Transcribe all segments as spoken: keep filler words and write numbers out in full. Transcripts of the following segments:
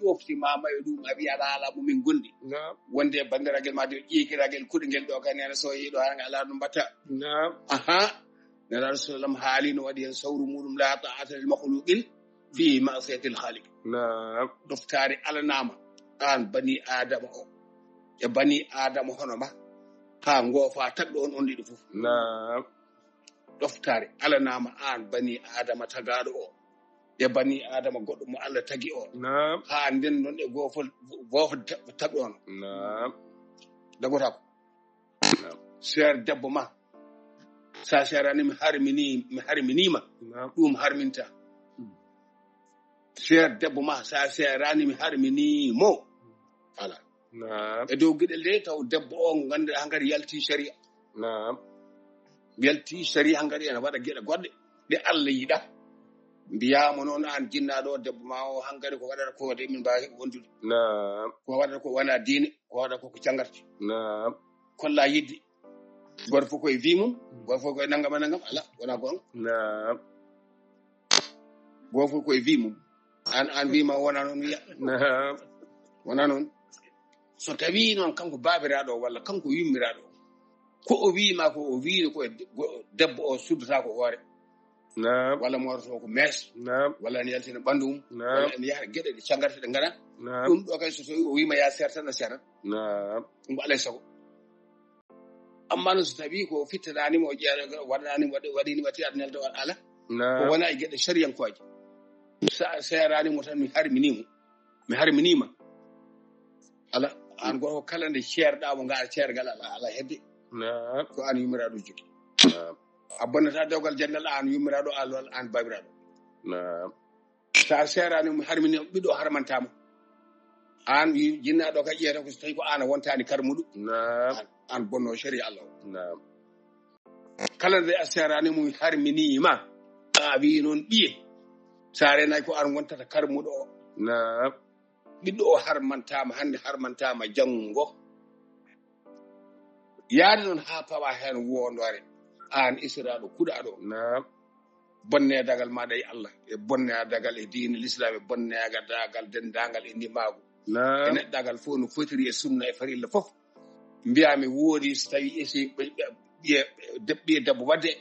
Ɗofti mama e ɗum a wiya ala ala mumin gondi. Naam. Wonde bandiragel ma de ƴeekiragel kuɗi ngel ɗo kan yana so yiɗo hanga ala ɗum batta. Naam. Aha. Nela Rasulullah haali no waɗi en sawru muɗum la ta'ata lil makhluqin fi ma'siyatil khaliq. Naam. Ɗoftaare alanama an bani Adama o. E bani Adama hono ma. Ha ngofa tagɗo on on ɗiɗo fof. Naam. Ɗoftaare alanama an bani Adama tagaɗo o. E bani Adama goɗɗo mo Allah tagi o. Naam. Ha nden non e gofol, gofol ta-, tagɗo on. Naam. Dagotako. Naam. Seer debbo ma. Sa seerani mi harmini, mi harminima. Naam. Ɗum harminta. Seer debbo ma, sa seerani mi harmini mo. Ala. Naam. E dow geɗel de taw debbo o ngannduɗaa hankadi yalti sharia. Naam. Yalti sharia hankadi ene waɗa geɗe goɗɗe ɗe Allah yiɗa. Mbiyaama noon aan jinnaaɗo o debbo ma o hankadi ko waɗata ko de min mbaawi heɓe wondude. Naam. Ko waɗata ko wona diine, ko waɗata ko ko jangarte. Naam. Kolla yidde. Goto fof koye vie mum, goto fof koye nangam e nangam, ala, wona goonga. Naam. Goto fof koye vie mum. Aan, aan vie ma wona noon wiya. Naam. Wona noon. So tawi noon kanko baabiraaɗo o walla kanko yummiraaɗo o, ko o wii ma ko o wiino ko e de-, go-, debbo o suddata ko hoore. Naam. Walla moototo ko mees. Naam. Walla ene yaltina ɓanndu mum. Naam. Walla ene yaha geɗe ɗe cangarte ɗe ngana. Naam. Ɗum ɗo kay so tawi o wii ma ya seer tan a seerat. Naam. Ɗum ko alay sago. Amma no so tawi ko fittananima o ƴeeɗo waɗananima waɗi, waɗinima ti adnelde on ala. Naam. Ko wona e geɗe shariyankooje. Sa seerani mo tan mi harminimo. Mi harminima. Ala, aan goto kala nde ceerɗa mo ngal ceergal ala, ala hedde. Naam. Ko aan yummiraaɗo jogi. Naam. A bonnata dewgal jannal aan yummiraaɗo alwal aan babiraaɗo. Naam. Sa seerani mo harmini ɓiɗɗo harmantama. Aan yi-, jinnaaɗo ka ƴeeta ko so tawi ko aan a wontani karmuɗo. Naam. Aan, aan bonno shari'a Allah o. Naam. Kala nde a seerani mo harminima, a wi noon ɓiye. Sa renay ko aan wontata karmuɗo o. Naam. Ɓiɗɗo o harmantama hannde, harmantama janngo. Yaade noon haa pawa heen wondore, aan isiraaɗo kuɗaaɗo. Naam. Bonnedagal maaɗa e Allah, e bonnedagal e diine l'islam, e bonnedagal denndaangal e ndimaagu. Naam. E neɗɗaagal fof no fotiri e sunna e farilla fof. Mbiyaa mi woodi so tawi esi ɓe, ɓe, ɓiye, ɓiye debbo wadde,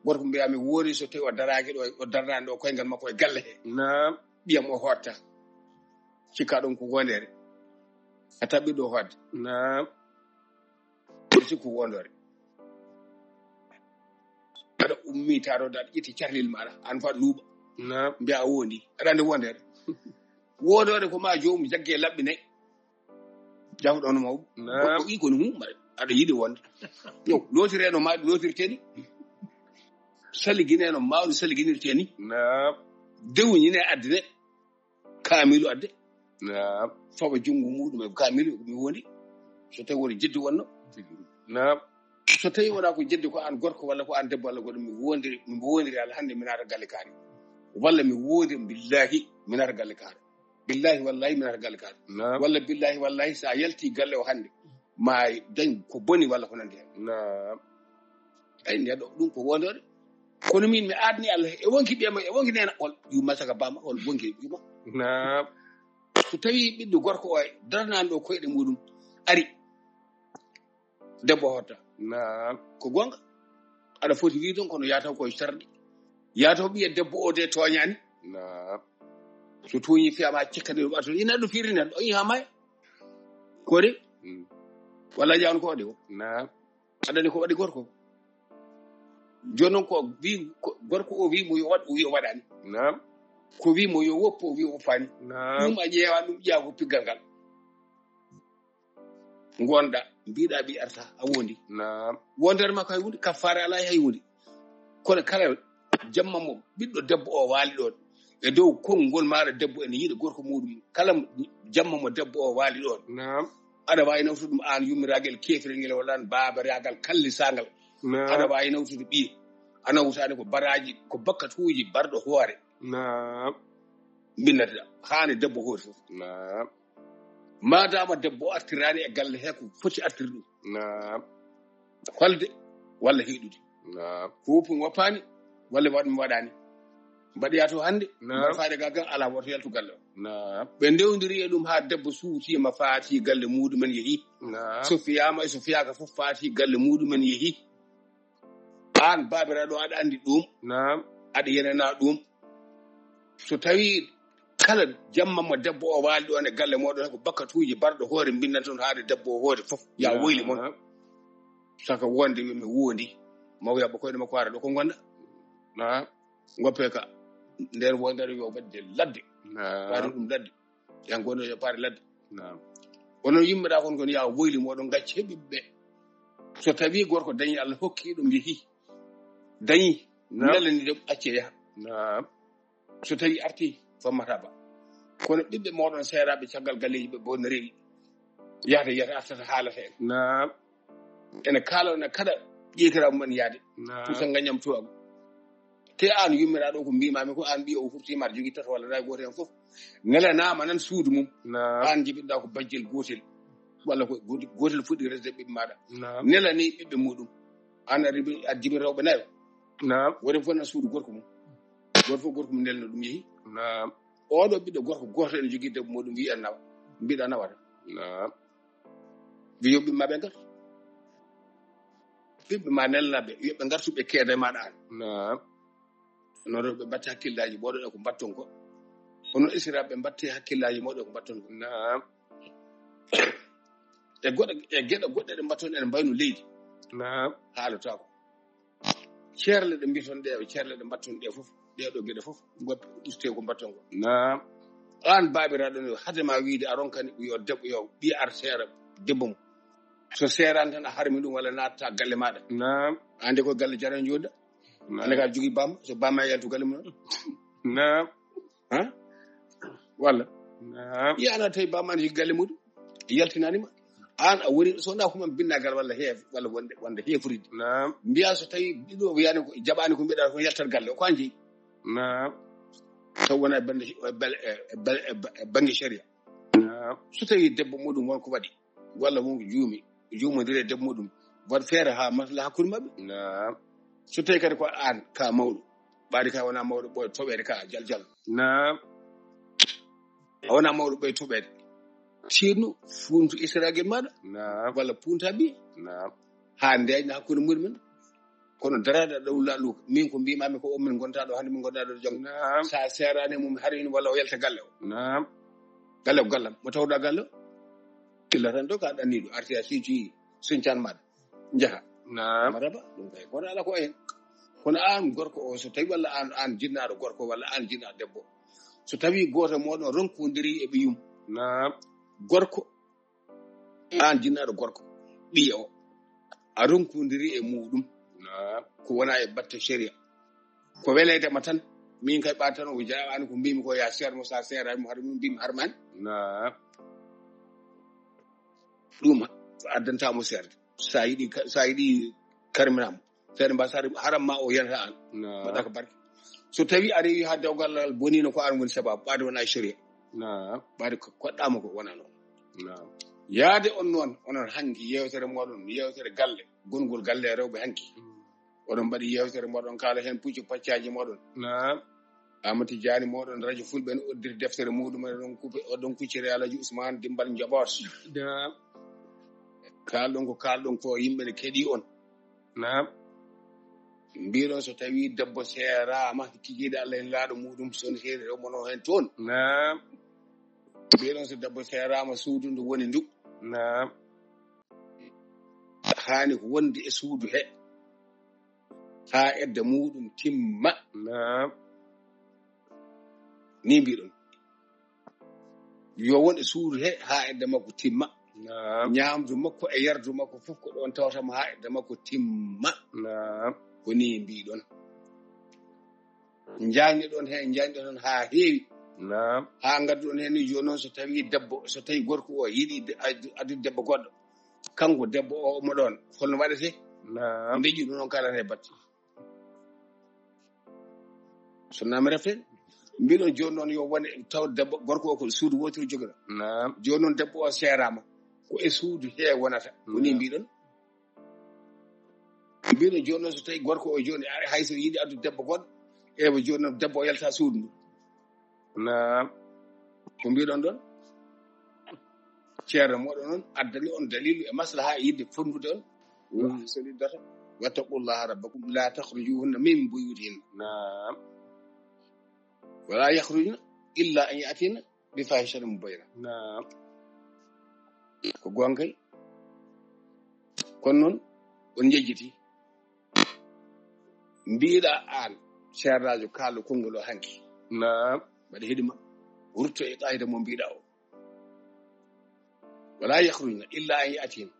gorko mbiyaa mi woodi so tawi o daraaki ɗo, o darnaani ɗo koyngal makko e galle he. Naam. Ɓiyam o hotta. Cikka ɗum ko wondere. A taɓi ɗo hoɗde. Naam. Ɓe sikku wondore. Aɗa ummi tato daɗa ƴetti carlel maɗa. An fa luuɓa. Naam. Mbiya a wondi. Aɗa andi wondere. Wondore ko ma joomum jagge labɓi nayi. Jafɗono mawɗo. Naam. Ko ɗi ko ni hum mbaɗa. Aɗa yiɗi wonde. Yo, lotireno ma, lotirteni. Saligine no mawɗo saliginirteni. Naam. Dewñine addine. Kaamilu adde. Naam. Fawa junngo muɗum e kaamilu mi wondi. So tawi woni jeddi wonno. Naam. So tawi wona ko jeddi ko an gorko walla ko an debbo walla goɗɗo mi wondiri, mi wondiri ala hannde mi naata galle kaari. Walla mi wondiri billahi mi naata galle kaari. Billahi wallahi mi naata galle kaari. Naam. Walla billahi wallahi sa yalti galle o hannde ma dañ ko boni walla ko nandi hen. Naam. Ay neɗɗo ɗum ko wondore. Kono min mi adni Allah e wonki ɓiyam e wonki nena ol yumma saka bama ol wonki yumma. Naam. So tawi ɓiɗɗo gorko o e darnani ɗo koyɗe muɗum ari debbo hotta. Naam. Ko gonga. Aɗa foti wi ɗum kono yataw koye sarɗi. Yataw ɓiya debbo o de tooñani. Naam. So tooñi fiyama cekkani ɗum ato ina ɗo firri nan o yiha maya. Ko de. Mm. Walla jawno ko de o. Naam. Aɗani ko waɗi gorko. Jooni noon ko wi, ko gorko o wi mo yo waɗ, o wi o waɗani. Naam. Ko wi mo yo woppu, o wi o woppani. Naam. Ɗum a ƴeewa ɗum ƴeewa ko piggal ngal. Ngonɗa, mbiɗa ɓi arta, a wondi. Naam. Wondere makko hay huunde, kaffaare alaa hay huunde. Kono kala jamma mo ɓiɗɗo debbo o waali ɗon, e dow konngol maaɗa debbo ene yiɗa gorko muɗum, kala jamma mo debbo o waali ɗon. Naam. Aɗa waawi nawtude ɗum aan yummiraagal keefirel ngel walla aan baabiraagal kallisaangal. Naam. Aɗa waawi nawtude ɓiye. A nawtaani ko baraaji, ko bakkatuuji barɗo hoore. Naam. Mbinnata haani debbo hoore fof. Naam. Maadaama debbo o artiraani e galle he ko foti artirde ɗum. Naam. Holde walla hiɗude. Naam. Ko woppu mi woppaani walla waɗ mi waɗaani. Mbaɗoya to hannde. Naam. Mbaɗa faade ga gan, alaa woto yaltu galle o. Naam. Ɓe ndewndiri e ɗum haa debbo suuti ma, faati galle muɗumen yehi. Naam. So fiyaama e so fiyaaka fof, faati galle muɗumen yehi. Aan baabiraaɗo, aɗa anndi ɗum. Naam. Aɗa yenana ɗum. So tawi kala jamma mo debbo o waali ɗon e galle mooɗon, ko bakkatuuji barɗo hoore mbindan toon haade debbo o hoore fof. Ya woyli mon. Naam. Saka wonde mi wondi. Maw yabba koyɗe makko ara ɗo ko ngonda. Naam. Ngoppe ka. Nder wondere yo wadde ladde. Naam. Waɗi ɗum ladde. Yan gono yo paari ladde. Naam. Onon yimɓe ɗa kon, kon ya woyli moɗon gacce ɓiɓɓe. So tawi gorko dañi, Allah hokki ɗum, yehi. Dañi. Naam. Nelani ɗum, acce yaha. Naam. So tawi arti, fammata ba. Kono ɓiɓɓe moɗon seeraaɓe caggal galleeji ɓe bonnereeɗi. Yahata, yahata, artata, haalata en. Naam. Ene kaala, ene kaɗa ƴeekiraaɓe mum en yaade. Naam. Tuusa ngañam tuwaagu. Te aan yummiraaɗo ko mbiimaami ko, aan ɓiyo o furtiima aɗa jogii tato walla nayi, gooto heen fof nelanaama nan suudu mum. Naam. Aan njibiɗɗaa ko bajjel gootel. Walla ko gooti-, gootel fuɗɗi resde ɓiɓɓe maaɗa. Naam. Nelani ɓiɓɓe muɗum. Aan a ribi-, a jibini rewɓe nayo. Naam. Woni fof nan suudu gorko mum. Gooto fof gorko mum nelna ɗum yehi. Naam. Oɗo ɓiɗɗo gorko gooto ene jogii debbo muɗum, wiya nawa. Mbiɗa nawata. Naam. Ɓe yo ɓiɓɓe maɓɓe ngartu. Ɓiɓɓe ma nelnaɓe, yo ɓe ngartu ɓe keeda e maɗa an. Naam. Onon rewɓe mbatte hakkillaaji moɗon e ko mbatton ko. Onon esiraɓe mbatte hakkillaaji moɗon e ko mbatton ko. Naam. E goɗɗe, e geɗe goɗɗe ɗe mbatton ene mbayno leydi. Naam. Haalotako. Ceerle ɗe mbiton ɗe, ceerle ɗe mbatton ɗe fof, ɗe ɗo geɗe fof, ngoppe uste ko mbatton ko. Naam. An baabiraaɗo ne, hade ma wiide a ronkani yo debbo, yo ɓi ar seera debbo mum. So seerani tan a harmi ɗum walla natta galle maɗa. Naam. Ande ko galle jara joɗa. Naam. Ande ka jogi bamma, so bamma yaltu galle mum. Naam. Ha? Walla? Naam. Yi ana tawi bamma ne jogi galle muɗum. Yaltinani ma. An a woni, so wona ko man binnagal walla heef, walla wonde, wonde heefride. Naam. Mbiya so tawi ɗiɗo wiyani ko jaɓani ko mbiɗa ko yaltat galle, ko an jeyi. Naam. Taw wona e bande, e bal-, e bal-, e ba-, e bannge sharia. Naam. So tawi debbo muɗum won ko waɗi, walla won ko juumi, juumodire e debbo muɗum, waɗ feere haa maslaha hakkunde maɓɓe. Naam. So tawi kadi ko an ka mawɗo, ɓaade ka wona mawɗo ɓooy toɓeede ka jal jal. Naam. A wona mawɗo ɓooy toɓeede. Tinno, funtu isragel maɗa. Naam. Walla punta bi. Naam. Haa ndeyna hakkunde muɗumen. Kono daraade ɗo laalu, min ko mbimami ko on min gonta ɗo hannde, min gonta ɗo janngo. Naam. Sa seerani mum hari walla o yalta galle o. Naam. Galle ko gallam. Mo tawɗa galle o. Illa tan ɗo ka ɗanniɗo, arti a siti suncan maɗa. Njaha. Naam. Maraba, ɗum kay. Kono ala ko en. Kono an gorko o, so tawi walla an, an jinnaɗo gorko walla an jinnaɗo debbo. So tawi gooto moɗon ronkondiri e ɓiyum. Naam. Gorko, an jinnaɗo gorko, ɓiya o, a ronkondiri e muɗum. Naam. Ko wona e batte sharia. Ko weleede ma tan. Min kay ɓa tan o jaɓani ko mbimi ko ya seer mo, sa seerani mo har min mbimi har man. Naam. Ɗum addanta mo seerde. Sa yiɗi ka-, sa yiɗi karminamo. Seere mba sare haram ma o yanta an. Naam. Mbaɗa ko barke. So tawi a rewi ha dewgal bonino ko an woni sababu, ɓaade wona e sharia. Naam. Ɓaade ko koɗɗama ko wona noon. Naam. Yaade on noon, onon hanki yewtere moɗon, yewtere galle, gongol galle rewɓe hanki. Mm. Oɗon mbaɗi yewtere moɗon, kaala heen puccu paccaji moɗon. Naam. Amati Jaani moɗon radio Fulɓe ne oddiri deftere muɗum, oɗon kupe, oɗon kucciri Alhaji Ousmane Dimbal Njoɓoot. Naam. Kalɗon ko kalɗon ko yimɓe ne keɗi on. Naam. Mbiɗon so tawi debbo seerama, kikiiɗe Allah en laaɗo muɗum, soni seeɗa rew mono heen toon. Naam. Mbiɗon so debbo seerama, suudu ndu woni ndu. Naam. Haani ko wonde e suudu he. Haa edda muɗum timma. Naam. Ni mbiɗon. Yo won e suudu he haa edda makko timma. Naam. Ñaamdu makko e yardu makko fof ko ɗon tawata mo haa edda makko timma. Naam. Ko ni mbiɗon. Njañɗe ɗon heen, njañɗe ɗon haa heewi. Naam. Haa ngadduɗon heen ni jooni noon so tawi debbo, so tawi gorko o yiɗi de-, addu-, addude debbo goɗɗo. Kanko debbo o mo ɗon, holno waɗete? Naam. Ndeƴƴu ɗum noon kala ne batte. So naami refte, mbiɗon jooni noon yo wone taw debbo, gorko o ko suudu wootiru jogiɗo. Naam. Jooni noon debbo o seeraama, ko e suudu he wonata. Ko ni mbiɗon. Mbiɗon jooni noon so tawi gorko o jooni, hay so yiɗi addude debbo goɗɗo, Ewa, jooni noon debbo o yalta suudu ndu. Naam. Ko mbiɗon ɗon? Ceerno mooɗon on addani on dalilu e maslaha e yidde fonndude on. Wa ahsinu iddata. Wattaqullaha rabbakum. La takhrujuhunna min buyutihinna. Naam. Wala yakhrujna illa an ya'tina bi fahishatin mubayyina. Naam. Ko goonga kay. Kono noon, on njejjiti. Mbiɗa aan, ceernaajo, kaalo konngol o hanki. Naam. Mbaɗa hidima. Rutto e qaayida mo mbiɗa o. Wala yakhrujna illa an ya'tina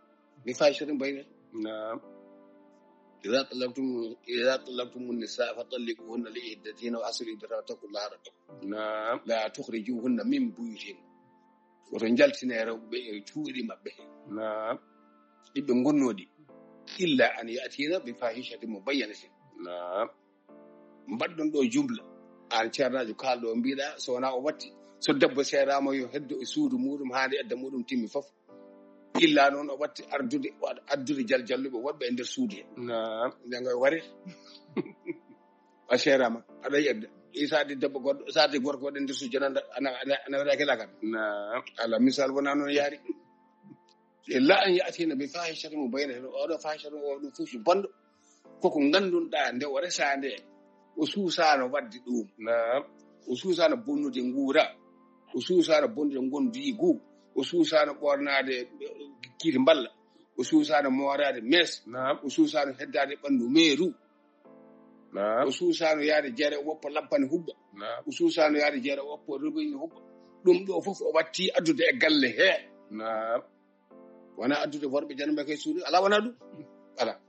bi fahishatin mubayyina. Naam. Idha talaqtum, idha talaqtumun nisaa fa talliquhunna li iddatihinna wa ahsul iddata wattaqullaha rabbakum. Naam. La tukhrijuhunna min buyutihinna. Woto njaltine rewɓe ɓe e cuuɗi maɓɓe. Naam. Ɗiɓɓe ngonnooɗi. Illa an ya'tina bi fahishatin mubayyinatin. Naam. Mbaɗɗon ɗo jumla. Aan ceernaajo kaalɗo o mbiɗa, so wonaa o watti. So debbo seeraama yo heddo e suudu muɗum haa nde edda muɗum timmi fof. Illa noon o watti ardude, addude jal-, jalluɓe woɗɓe e nder suudu he. Naam. Nde ngoy warir. A seeraama, aɗa yiya de. Isa de debbo goɗɗo, sa de gorko waɗa nder suudu, ana, ana, ana, ana waɗa ke lagal. Naam. Ala misal wona noon yaari. Illa an ya'tina bi fahishatin mubayyinatin. Oɗo fahishatin o ɗum fof si bonɗo. Koko ngannduɗaa nde o resaa nde, o suusaano waɗde ɗum. Naam. O suusaano bonnude nguura. O suusaano bonnude ngondiigu. O suusaano ɓoornaade, eh, kiiti mballa. O suusaano mooraade mees. Naam. O suusaano heddaade ɓanndu meeru. Naam. O suusaano yaade jeere o woppa lampani hubba. Naam. O suusaano yaade jeere o woppa robinet hubba. Ɗum ɗo fof o watti addude e galle he. Naam. Wona addude worɓe janmbe kay suudu. Ala wona ɗum. Ala.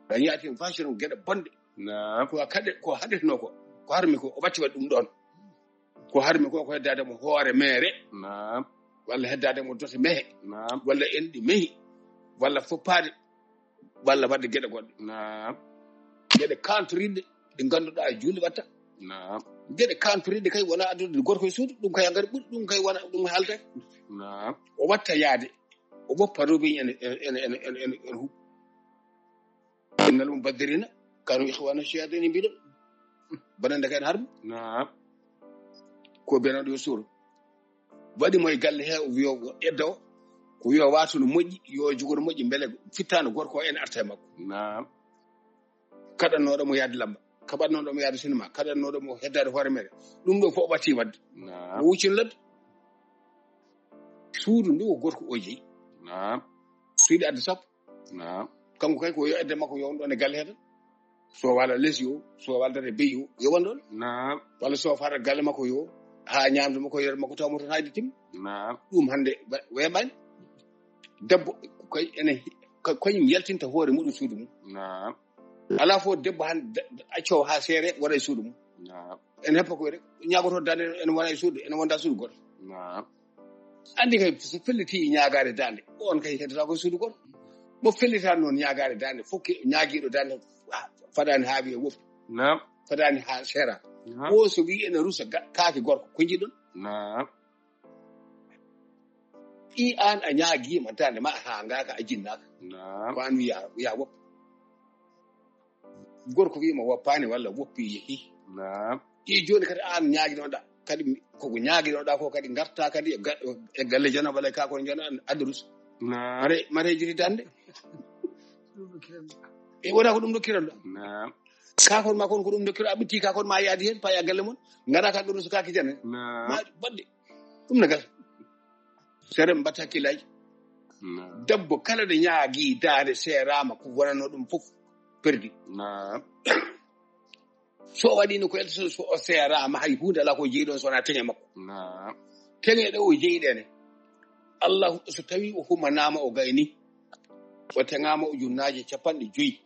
Ɗan yaati en fashion geɗe bonɗe. Naam. Ko kade, ko haɗetno ko. Ko harmi ko, o watti waɗi ɗum ɗon. Ko harmi ko, ko heddaade mo hoore meere. Naam. Walla heddaade mo dote mehe. Naam. Walla enɗi mehi. Walla foppaade. Walla waɗde geɗe goɗɗe. Naam. Geɗe kantoriɗɗe ɗe ngannduɗaa e juulde watta. Naam. Geɗe kantoriɗɗe kay wona addude gorko e suudu, ɗum kay a ngari ɓuri, ɗum kay wona, ɗum haaltaki. Naam. O watta yaade. O woppa robinet en, en, en, en, en, en huɓɓa. Innal mubaddirina kanu ikhwana shayatin mbiɗo. Banande kay harmi. Naam. Ko benaɗo yo suur. Waɗi mo e galle he, o wiyo eddo. Ko wiyo wato no moƴƴi, yo jogor moƴƴi, mbele fittano gorko en arta e makko. Naam. Kaɗannoɗo mo yaade lamba, kaɗannoɗo mo yaade sinema, kaɗannoɗo mo heddaade hoore mere. Ɗum ɗo fof o watti wadde. Naam. O wuccin ladde. Suudu ndu ko gorko o jeyi. Naam. So yiɗi adde sappo. Naam. Kanko kay ko yo edde makko yo on ɗon e galle he tan. So wala les yo, so wala date bey yo, yo won ɗon. Naam. Walla so fara galle makko yo, ha ñamdu makko, yere makko, taw mo tan haydi tim. Naam. Ɗum hannde wa-, weeɓani. Debbo koy ene, ko-, koyum yaltinta hoore muɗum suudu mum. Naam. Ala fof debbo hannde da-, da-, acco ha seere waɗa e suudu mum. Naam. En heppa koy rek, ñaagoto dande en wona e suudu, en wonda suudu goɗɗo. Naam. Anndi kay, so felliti ñaagaade daande, on kay heddata ko suudu goɗɗo. Mo fellita noon ñaagaade daande, fof ke-, ñaagiiɗo daande, ah, fadaani haawi e woppi. Naam. Fadaani haa seera. Naam. O so wii ene rusa ga-, kaake gorko, ko njiɗon? Naam. Ɗi aan a ñaagiima daande ma haa ngaaka a jinnaaka. Naam. Ko aan wiya, wiya woppa. Gorko wiima woppaani walla woppi yehi. Naam. Ɗi jooni kadi aan ñaaginoɗa. Kadi mi-, koko ñaaginoɗa ko kadi ngarta kadi e ga-, e galle jana walla e kakon jana an-, adda rus. Naam. Mare, mare jiri dande. E wona ko ɗum dokkiranɗa. Naam. Kakon ma kon ko ɗum dokkira, a ɓitti kakon ma yaadi hen, paya galle mon. Ngara ka ɗum rus kaki jana. Naam. Ma baɗde. Ɗum ne gasa. Sere mbatta hakkillaaji. Naam. Debbo kala nde ñaagi daande seeraama ko wonano ɗum fof perdi. Naam. So o waɗino ko elto so o seeraama hay huunde alaa ko jeyi ɗon so wonaa teŋe makko. Naam. Teŋe ɗe o jeyi ɗene. Allah so tawi o humanaama o gayni. O teŋaama o junnaaje capanɗe joyi.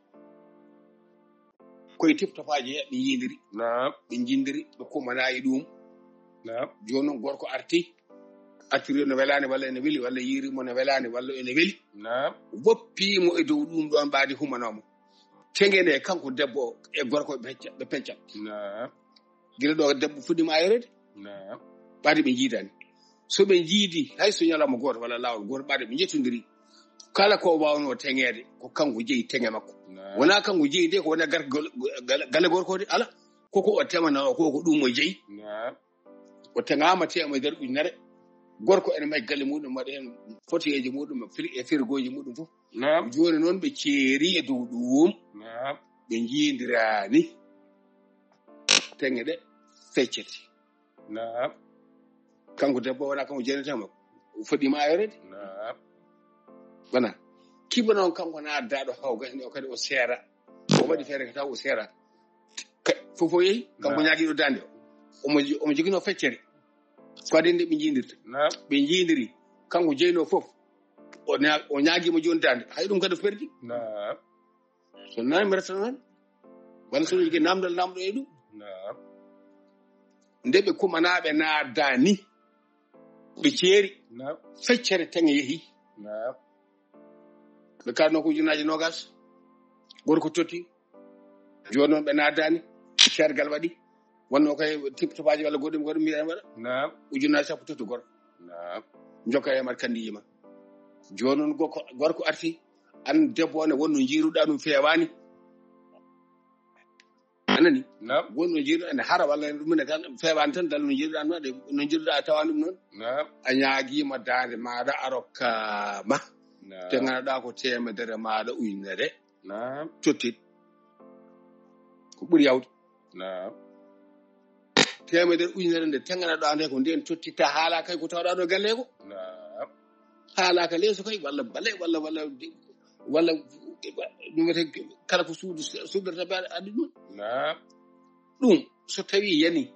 Koye tiftofaaji he ɓe yiindiri. Naam. Ɓe njindiri, ɓe kumanayi ɗum. Naam. Jooni noon gorko arti, acciri no welaani walla ene weli, walla yiiri mo no welaani walla ene weli. Naam. Woppi mo e dow ɗum ɗoon mbaadi humanoo mo. Teŋe nde kanko debbo o e gorko ɓe pecca, ɓe pecca. Naam. Gila ɗo debbo fuɗɗiima ayreede. Naam. Ɓaade ɓe njiidani. So ɓe njiidi, hay so ñalawma gooto walla laawol gooto, ɓaade ɓe njettondiri. Kala ko waawnoo teŋeede, ko kanko jeyi teŋe makko. Naam. Wonaa kanko jeyi de, ko woni e gar-, gol-, gale, gale gorko de, ala. Koko o temana o, koko ɗum o jeyi. Naam. O teŋaama teemedere ujunere. Gorko ene may galle muɗum, waɗa heen fotiyeeji muɗum, fir-, e firgooji muɗum fof. Naam. Jooni noon ɓe ceeri e dow ɗum. Naam. Ɓe njiindiraani. Teŋe ɗe feccete. Naam. Kanko debbo wona kanko jeenetema. O fodima ayorede. Naam. Wona. Kiba noon kanko na addaaɗo hawga heen o kadi o seera. O waɗi feere ka taw o seera. Ka-, fof o yehi, kanko Naam. ñaagiiɗo daande o. Omo, omo joginoo feccere. Ko adii nde ɓe njiindirta. Naam. Ɓe njiindiri. Kanko jeynoo fof. O ña-, o ñaagiima jooni daande. Hay ɗum kadi o perdi. Naam. So naami reta noon. Walla so jogii namdal namɗo e ɗum. Naam. Nde ɓe kumanaaɓe naaddaani. Ɓe ceeri. Naam. Feccere teŋe yehi. Naam. Ɓe kaanno ko ujunnaaji noogas. Gorko totti. Jooni noon ɓe naaddaani. Seergal waɗi. Wonno kay tip-, topaaji walla goɗɗum, goɗɗum mbiɗa waɗa. Naam. Ujunnaaji sappo totti gorko. Naam. Njokka e mat kandi yima. Jooni noon gorko, gorko arti. An debbo o ne wonno njiiruɗaa ɗum feewaani. A nani? Naam. Wonno njiiruɗaa ne hara walla ɗum ne kan feewaani tan, dal no njiiruɗaa ɗum, no njiiruɗaa a tawaa ɗum noon. Naam. A ñaagiima daande maaɗa a rokkaama. Naam. Te ngannduɗaa ko teemedere maaɗa ujunere. Naam. Tottit. Ko ɓuri yawde. Naam. Teemedere ujunere nde teŋanaɗo ande ko nden tottita haala kay ko tawɗa ɗo galle ko. Naam. Haala ka leeso kay walla bale walla, walla, walla ɗum wiyete kala ko suudu suuɗata ɓe aɗa ɗum. Naam. Ɗum so tawi yani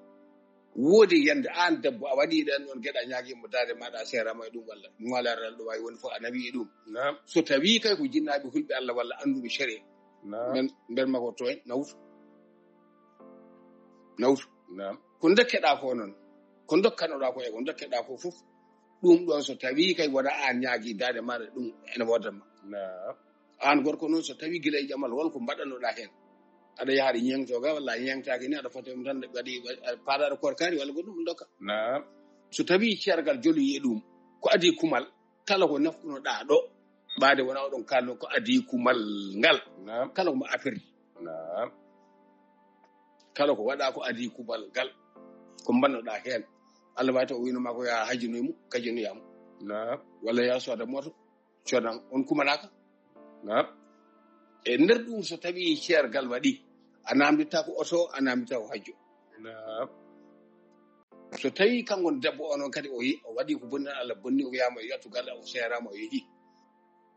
woodi yande an debbo a waɗi ɗen ɗon geɗa ñaagi mo daade maɗa seerama e ɗum walla mo ala ral ɗo wawi woni fof a nawi e ɗum. Naam. So tawi kay ko jinnaaɓe hulɓe Allah walla annduɓe sharia. Naam. Men nder makko to en nawtu. Nawtu. Naam. Ko dokkeɗa ko noon. Ko dokkanoɗa ko e ko dokkeɗa ko fof. Ɗum ɗon so tawi kay wona an ñaagi daade maɗa ɗum ene woodanma. Naam. An gorko noon so tawi gila e jamal won ko mbaɗanoɗa heen. Aɗa yaha aɗa ñeŋto ga walla a ñeŋtaaki ni aɗa foti ɗum tan waɗi paɗaɗo korkari walla goɗɗum ɗum dokka. Naam. So tawi ceergal joli e ɗum ko adi kumal kala ko nafɗunoɗa ɗo ɓaade wona oɗon kalno ko adi kumal ngal. Naam. Kala ko mo a perdi. Naam. Kala ko waɗa ko adi kumal ngal. Ko mbannoɗa heen. Allah wawi taw o wino ma ko ya hajjinoy mo, kajjinoya mo. Naam. Walla ya sooda moto, soodan on kumanaka. Naam. E nder ɗum so tawi ceergal waɗi, a namdita ko oto, a namdita ko hajjo. Naam. So tawi kanko debbo o noon kadi o yi-, o waɗi ko bonni Allah bonni o wiyama o yettu galle o seerama o yeehi.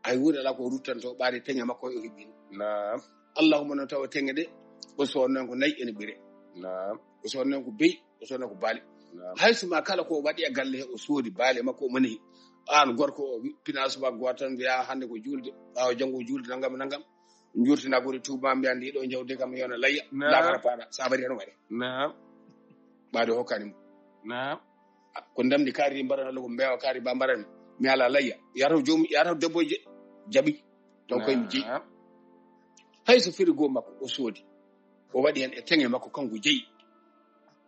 Hay huunde alaa ko ruttanto ɓaade teŋe makko o hiɓɓini. Naam. Allahumma noon tawa teŋe ɗe, o soodnan ko nayi ene ɓire. Naam. O soodnan ko beyi, o soodnan ko baali. Naam. Hay so ma kala ko waɗi e galle he, o soodi baali makko, o moni. Aan gorko o wi-, pina subaka gooto tan mbiya hannde ko juulde, ɓaawo janngo ko juulde nanngam e nanngam. Njurtina gori tuuba mbiya ndi ɗo jawdi kam yona layya. Naam. Laakara paɗa, sa waɗi tan waɗe. Naam. Ɓaade hokkani mo. Naam. Ko ndamdi kaari mbaɗan Allah ko mbeewa kaari ba mbaɗan mi ala layya. Yataw joom, yataw debbo je-, jaɓi. Taw koye mi jeyi. Naam. Hay so frigo makko o soodi. O waɗi hen e teŋe makko kanko jeyi.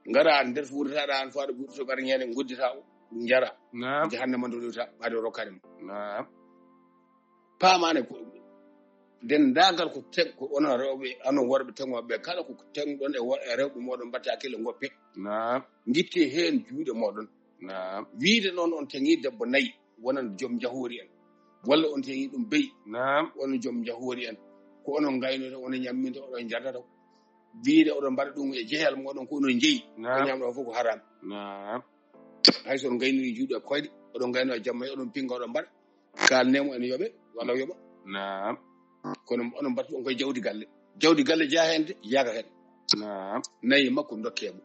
Ngara nder fuurataɗa an faaɗo guurto ɓar ñande goddita o njara. Naam. Jahannama ndolita ɓaade o rokkani mo. Naam. Paamaane ko denndaangal ko teg-, ko onon rewɓe, onon worɓe teŋooɓe, kala ko teŋɗon e wo-, e rewɓe mooɗon, mbatta hakkille, ngoppe. Naam. Ngitte heen juuɗe mooɗon. Naam. Wiide noon on teŋii debbo nayi, wonan joom njahoori en. Walla on teŋii ɗum beyi, naam, wonan joom njahoori en. Ko onon ngaynoyta, onon ñamminta, oɗon njaddata. Wiide oɗon mbaɗa ɗum e jeyal mooɗon, ko onon njeyi, ko, naam, ñamɗo fof ko haram. Naam. Hay so on ngayniri juuɗe e koyɗe, oɗon ngayno e jamma, oɗon pinga, oɗon mbaɗa. Kaalnee mo ene yoɓe, walla o yoɓa. Naam. Kono onon mbaɗata ɗum koye jawdi galle. Jawdi galle jeya heen de, yaga heen. Naam. Nayi makko dokke mo.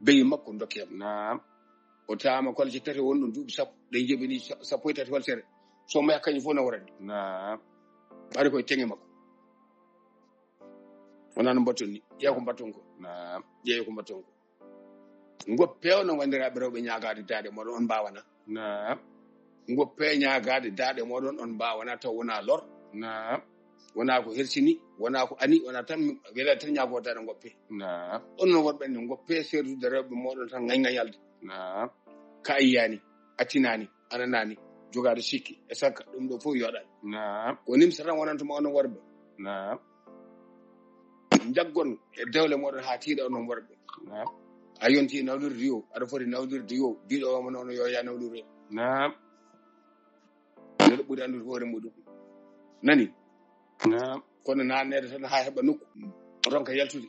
Beyi makko dokke mo. Naam. O taama kolce tati won ɗum duuɓi sappo, ɗe jebini sa-, sappo e tati holtere. So mo yakkañi fof na worande. Naam. Ɓaade koye teŋe makko. Wonaa no mbatton ni. Ƴeew ko mbatton ko. Naam. Ƴeew ko mbatton ko. Ngoppe o no wanndiraaɓe rewɓe ñaagaade daaɗe mooɗon, on mbaawana. Naam. Ngoppe ñaagaade daaɗe mooɗon, on mbaawana taw wonaa lor. Naam. Wonaa ko hersini, wonaa ko ani, wonaa tan wela tan ñaago daaɗe ngoppe. Naam. On no worɓe ne ngoppe seertude rewɓe mooɗon tan ngañ ngañalde. Naam. Ka a yiyaani, a tinaani, a nanaani, jogaade sikki, e sakka, ɗum ɗo fof yoɗaani. Naam. Ko nimsa tan wonanta ma onon worɓe. Naam. Njaggon e dewle moɗon haa tiiɗa onon worɓe. Naam. A yonti nawlirde yo, aɗa foti nawlirde yo, biɗo omo noon yo ya nawlirde. Naam. Neɗɗo ɓuri anndude hoore muɗum. Nani? Naam. Kono naannede tan haa heɓa nokku. Ronka yaltude.